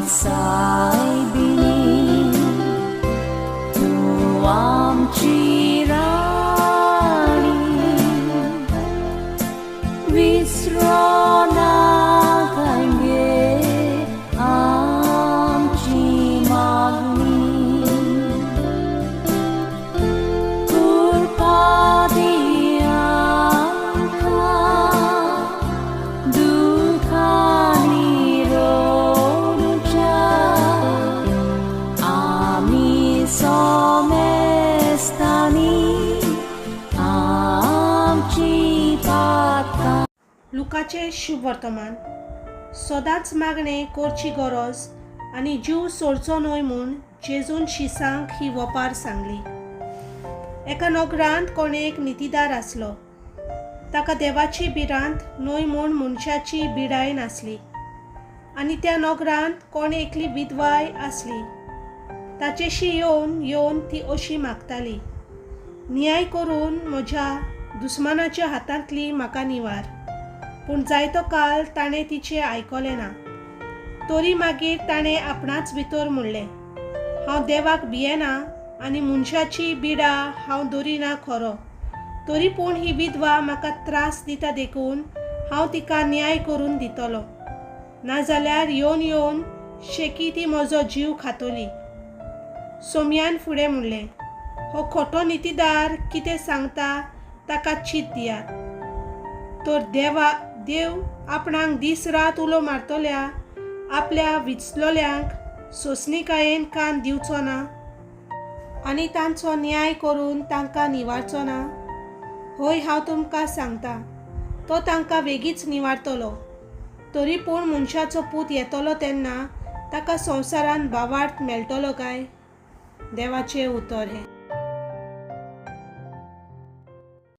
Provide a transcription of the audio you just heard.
सायबिणी, तूं आमची राणी, विसरो नाका गे आमची मागणी, कृपा दी आमकां दुखांनी रडुच्या, आमी सोमेस्तांनी आमची पातकां. लुकाचें शुभवर्तमान. सदांच मागणें करची गरज आनी जीव सोडचो न्हय म्हूण जेजून शिसांक ही वपार सांगली. एका नगरांत कोण एक नितीदार आसलो. ताका देवाची भिरांत न्हय म्हूण मनशाची बिडाय नासली. आनी त्या नगरांत कोण एकली विधवाय आसली. ताचेशी येवन येवन ती अशी मागताली, न्याय करून म्हज्या दुस्मानाच्या हातांतली म्हाका निवार. पूण जायतो काळ ताणें तिचें आयकलें ना. तरी मागीर ताणें आपणाच भितर म्हणलें, हांव देवाक भियेना आनी मनशाची बिडा हांव दरिना खरो, तरी पूण ही विधवा म्हाका त्रास दिता देखून हांव तिका न्याय करून दितलो, नाजाल्यार येवन येवन शेकी ती म्हजो जीव खातली. सोमयान फुडें म्हणलें, हो खोटो नितीदार कितें सांगता ताका चीत दियात. तर देवा देव आपणाक दीस रात उलो मारतल्या आपल्या विचलोल्यांक सोंसणिकायेन कान दिवचो ना आनी तांचो न्याय करून तांकां निवारचो ना? हय, हांव तुमकां सांगता, तो तांकां वेगींच निवारतलो. तरी पूण मनशाचो पूत येतलो तेन्ना ताका संवसारांत भावार्थ मेळटलो काय? देवाचें उतर हें.